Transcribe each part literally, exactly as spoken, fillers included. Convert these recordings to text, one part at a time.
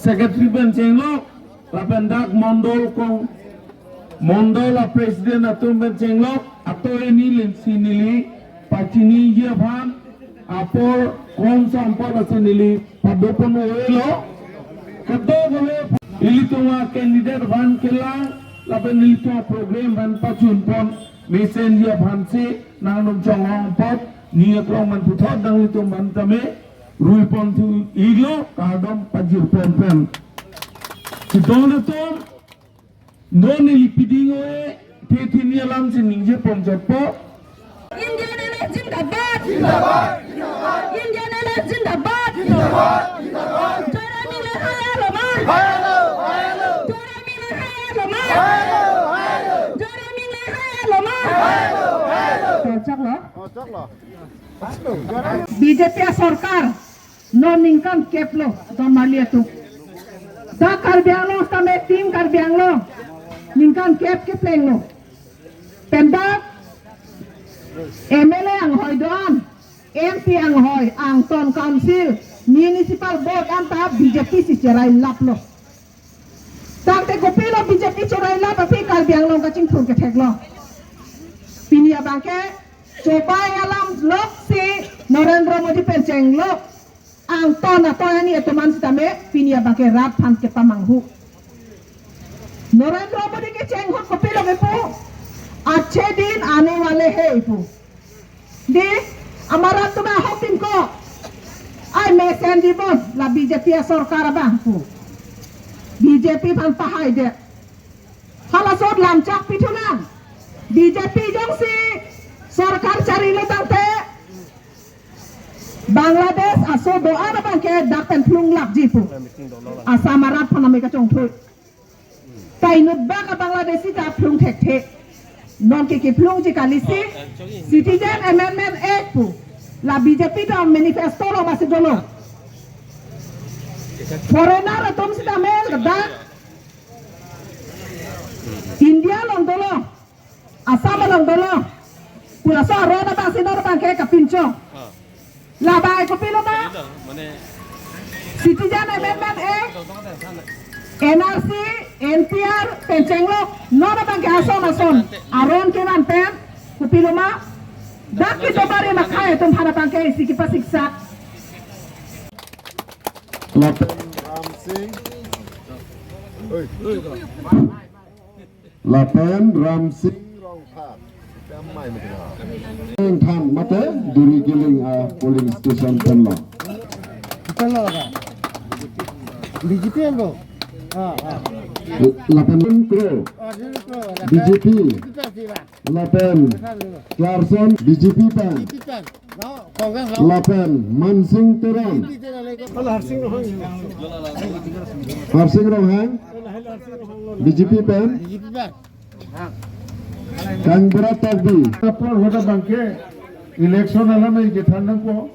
Secretary pen chenglok, lapen dak mondol kong, mondol a president atum pen chenglok, ato ini lin si neli pachiniji aphan, apor kong sampot asi neli padopon oi lo. Kedo kole ilitum a candidate aphan kelang, lapen ilitum a program aphan pachunpon mesenji aphan si nangtum chonghong apot, ni aklong man puthot nanglitum aphan tame ruipon thu ilo, kardom pajirpon pen. Chidon atum, non neli piding oi, the thini alam si ningje pon chotpo. Indian Airlines zindabad! Zindabad! Indian Airlines zindabad! Zindabad! Zindabad! Jorai Mingleng hai arlo ma? Hai arlo! Jorai Mingleng hai arlo ma? Hai arlo! Hai arlo! Jorai Mingleng hai arlo ma? Hai arlo! Hai arlo! Kocok lo? Kocok lo? B J P a sorkar non ningkan kep lo, don marli atum. Dak Karbi Anglong tame Team Karbi Anglong ningkan kep kepleng lo. Pen dak M L A anghoi do-an, M P anghoi, angton council, municipal board anta B J P si cherai lap lo. Tangte kopilo B J P cherai lap aphi Karbi Anglong kachingthur kethek lo. Pini abangke chobai alam lok si Narendra Modi pen chenglok angton atoy ani atum an sitame pini abangke rat aphan kepamanghu. Narendra Modi kecheng ahut kopilo kepu, "Achhe din aane wale hai," pu. Dei, amarat atum ahok tin ko. Ai mesenji bon, la B J P a sorkar abang pu. B J P aphan pahai det. Halaso alam chak pithulang. B J P jongsi sorkar chari lo tangte Bangladesh aso do-an abangke dak pen phlung lakji pu. Assam arat aphan nami kachongthui. Kainut bak a Bangladeshi ta phlung thekthe. Non ke kephlungji kali si Citizen Amendment Act pu. La B J P ta manifesto lo masi dolo. Foreigner atum sitame dak India along dolo, Assam along dolo. Pu laso aron abang si non abangke kapinchong. Labai kopilo ma? Citizen Amendment Act, N R C, N P R pen chenglok, non abangke ason ason aron kevan pen, kopilo ma? Dak ke dobari makhai atum aphan abangke isi kepasiksak. Lapen Ramsing. Oi. Lapen Ramsing Rongphar. Damai mati na. Than mate Duri Giling a polling station pen lo. Pen lo ka? B J P lo. Ah, ah. Lapen Kro. Ah, dulu ko. B J P. B J P sih, Pak. Lapen Klarson B J P pen. B J P pen. Lapen Mansing Teron. Harsing Ronghang B J P pen. Kangberat Tokbi. Apor hoda abangke election alam ai kethan nangpo.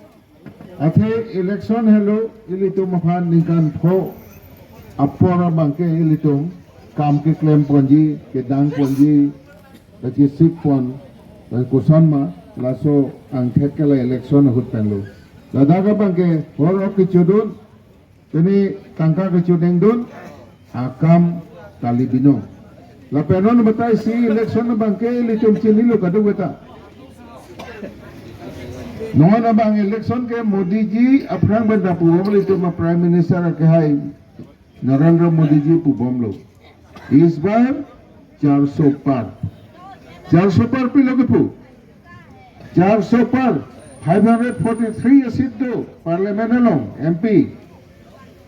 Athe election helo ilitum aphan ningkan pho apor abangke ilitum kam keklem ponji, kedang ponji, kachesik pon, koson ma, laso angthek ke la election ahut pen lo. Ladak abangke hor ok kechodun, pini tangka kechodengdun, akam kali binong. Lapen non batai si election abangke ilitum chinilo kadokave ta. Non abang election ke Modi ji aphrang pen ta pubom, ilitum a Prime Minister ke hai Narendra Modi ji pubomlo. Is bar charso par. Charso par pilo kepu. Charso par, five hundred forty-three a seat do Parliament along, M P.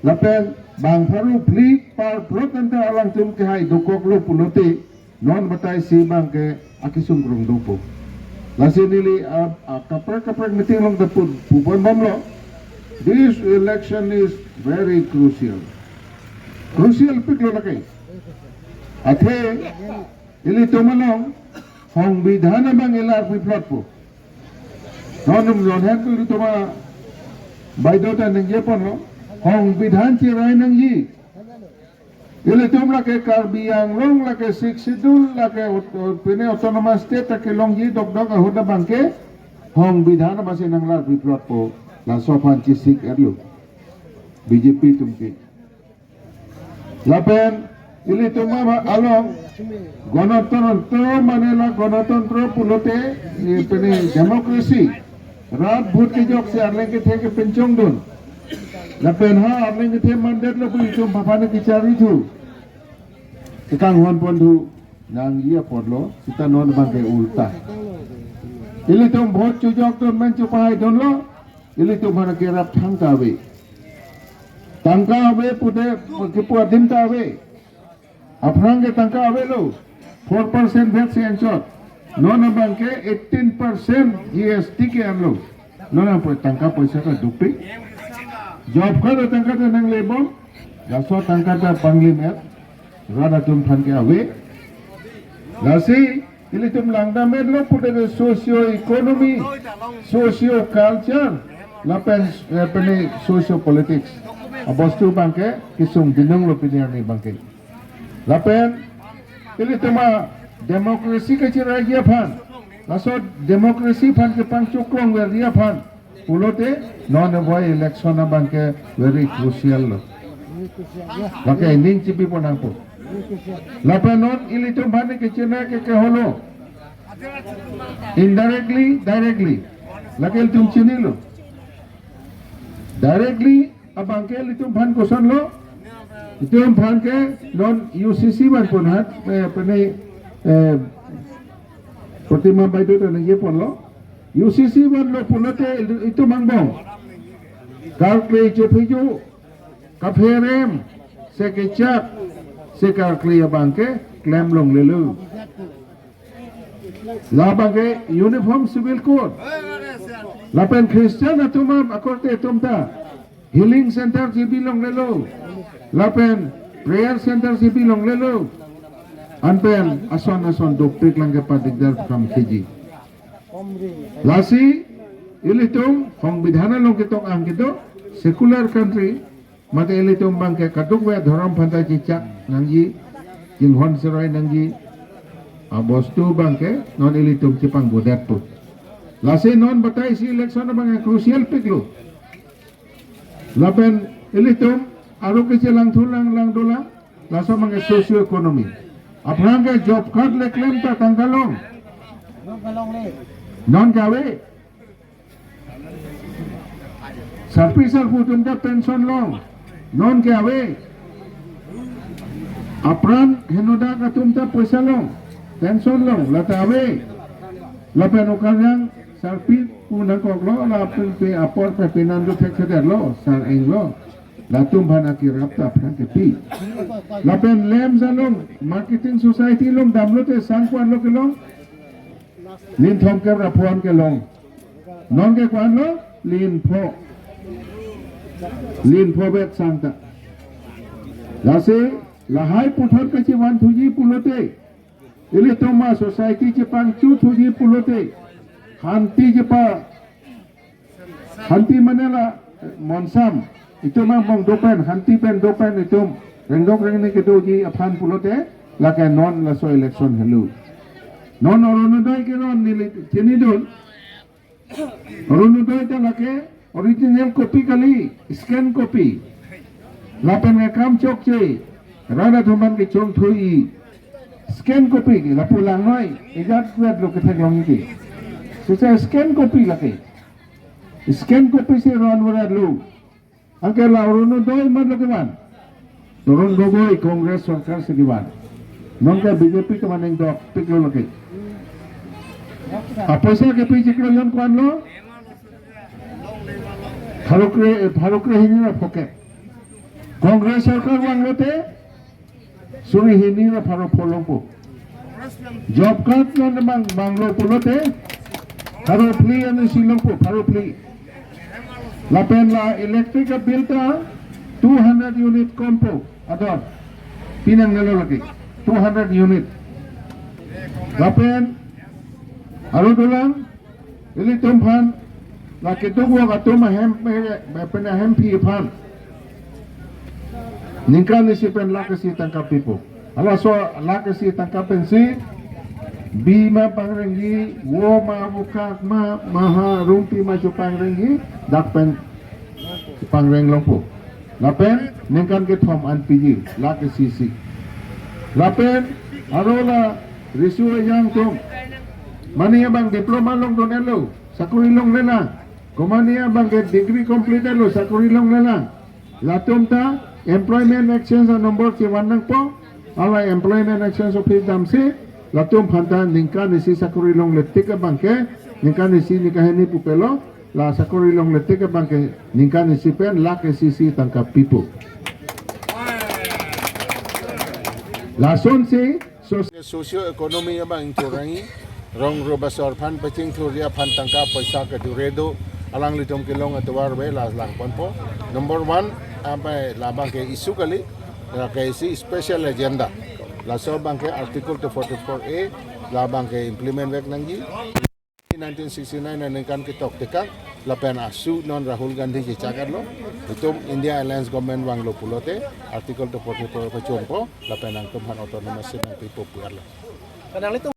Lapen bang pharo phli par plot anta alangtum ke hai dokoklo pulote, non batai si abangke akesung krung dopo. Lasi neli a, a kaprek kaprek meeting along ta pu, pupon bomlo. This election is very crucial. Crucial piklo lake. Athe ilitum along songbidhan abang ilar piplot po. Non non hen tu ilitum a baidota ningje ponlo. Songbidhan cherai nangji. Ilitum lake Karbi Anglong, lake Sixth Schedule, lake aut-, aut-, pine Autonomous State ta kelongji dokdok ahut abangke songbidhan abang si nanglar piplot po, laso aphan chesik erlo B J P atum ke. Lapen ilitum along Ganatantro, mane la Ganatantro pulote, eh, pene democracy, rat vote kejoksi arleng kethe kepinchongdun. Lapen ha arleng kethe mandetlo pu itum aphan kecharlithu, kekanghon ponthu nangji apotlo, seta non abangke ulta. Ilitum vote chojokdun, men chopahaidunlo, ilitum aphan kerap tangka ave. Tangka ave pute kepu adim ta ave. Aphrang ke tangka avelo, four percent VAT si anchot. Non abangke eighteen percent G S T ke-anlo. Non abangke tangka poisa ta dukpik. Job card atangka ta nanglebom. Laso tangka ta panglim-et. Rat atum aphan ke ave. Lasi ilitum langdam-etlo pute socio economy, socio culture, lapen, eh, pene socio politics. Abostu abangke kesung binonglo pini arni abangke. Lapen ilitum a democracy kachiraiji aphan, laso democracy aphan kepangchoklongverji aphan pulote non avoid election abangke very crucial lo. Lake ning chipi ponangpo. Lapen non ilitum aphan kechina ke keholo. Indirectly, directly. Lake ilitum chinilo. Directly abangke ilitum aphan kosonlo. Ilitum aphan ke non U C C vanpon hat, eh, pene, eh, Protima Baideo ta nangjeponlo. U C C vanlo pulote ilitum angbong. Karkli chophijo, kapherem, se kechak, se karkli abangke klemlonglelo. Labangke Uniform Civil Code. Lapen Christian atum akorte atum ta healing center chibilonglelo. Lapen prayer center chibilonglelo. Anpen ason ason dopik lang kepadikdar kam keji. Lasi ilitum songbidhan along ketok-ang kedo, secular country, mate ilitum abangke kadokave adhorom aphanta chechak nangji, chinghon cheroi nangji, abostu abangke non ilitum chepangbodet pu. Lasi non batai isi election abangke crucial piklo. Lapen ilitum aro kechelangthu lang lang dolang, laso abangke socio economy. Aphrang ke job card le klem ta tangka long. Non ke ave. Sarpi sarpo atum ta pension long, non ke ave. Apran henodak atum ta poisa long, pension long, lata ave. Lapen okarjang sarpi pu nangkoklo, lapen pe apor pe penan do thekthedetlo, sar-englo. Latum aphan akirap ta aphrang kepi. Lapen LAMPS along, marketing society along damlote sang ko-anlo kelong. Linthom kep ra pho-an kelong. Non ke ko-anlo, linpho. Linpho bet sang ta. Lasi lahai puthot kachevanthuji pulote, ilitum a society chepangchuthuji pulote, hanti chepa Hanti mane la, eh, monsam, itum angbong dopen, hanti pen dopen itum rengdok rengni kedoji aphan pulote, lake non laso election helo. Non Orunodoi ke non neli chinidun. Orunodoi ta lake original copy kali, scan copy. Lapen akam chokche, rat atum aphan kechongthui, scan copy ke lapu langnoi, ejat wet lo ketheklong ke. Sisa scan copy lake. Scan copy si ron warat lo. Anke la Orunodoi matlo kevan. Tarun Gogoi Congress sorkar si kevan. Non ke B J P kevan ingdok piklo lake. Apoisa kepi chiklo jon ko-anlo. Pharo kre, pharo kre hini ra phokep. Congress sorkar vanglote suri hini ra pharo pho longpo. Job card non mang banglo pulote pharo phli ansi longpo, pharo phli. Lapen la electric bill ta two hundred unit kompo ador. Pinang nelo lake two hundred unit. Lapen aro dolang, ilitum aphan, la kedo-ok atum ahem, eh, pen ahemphi aphan ningkan isi pen lakh isi tangka pipo. Halaso lakh isi tangka pensi bima pangrengji, vo ma, vokak ma, maha rumpi ma chepangrengji, dak pen chepangreng longpo. Lapen ningkan kethom an P G, lakh isi isi. Lapen aro la riso ejang atum, mane abang diploma longdun-etlo, sakori longlelang. Komane abang ke degree complete-etlo, sakori longlelang. Latum ta Employment Exchange a-number chevan nangpo. Hala Employment Exchange Office damsi latum aphanta ningkan isi sakori longle tik abang ke, ningkan isi ningkan hini pupelo, la sakori longle tik abang ke ningkan isi pen lakh isi isi tangka pipo. Lasonsi so- socio economy abang ingthur nangji, rong ro basor aphan pachingthurji aphan tangka poisa kedure do, alanglitum kelong atovar ave, la langponpo. Number one, abai labang ke issue kali, la ke isi special agenda. Laso abang ke Article two forty-four A, labang ke implement vek nangji. Nineteen sixty-nine aningkan ketok tekang, lapen asu non Rahul Gandhi chechak-etlo. Itum India Alliance Government vanglo pulote, Article two forty-four pachunpo, lapen nangtum aphan autonomous state nangpipo pu-etlo. Kadang litum